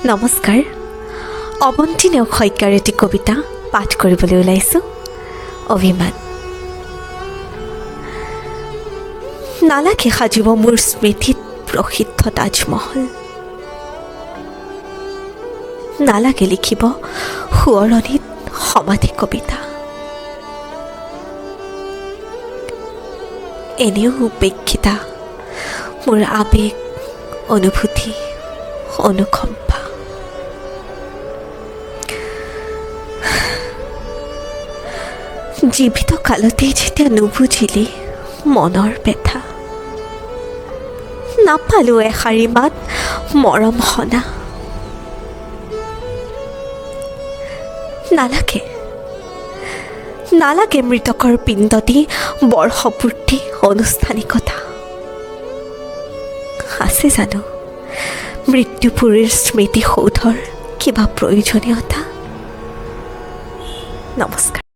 নমস্কাৰ। অৱন্তী নেওগ শইকীয়াৰ এটি কবিতা পাঠ কৰিবলৈ ওলাইছোঁ, অভিমান। নালাগে সাজিব মোৰ স্মৃতিত প্ৰসিদ্ধ তাজমহল, নালাগে লিখিব সোঁৱৰণিত সমাধি কবিতা। এনেও উপেক্ষিতা মোৰ আৱেগ, অনুভূতি, অনুকম্পা। জীৱিত কালতেই যেতিয়া নুবুজিলি মনৰ ব্যথা, নাপালোঁ এষাৰি মাত মৰম সনা। নালাগে, নালাগে মৃতকৰ পিণ্ড দি বৰ্ষপূৰ্তি আনুষ্ঠানিকতা। আছে জানো মৃত্যুপুৰীৰ স্মৃতিসৌধৰ কিবা প্ৰয়োজনীয়তা? নমস্কাৰ।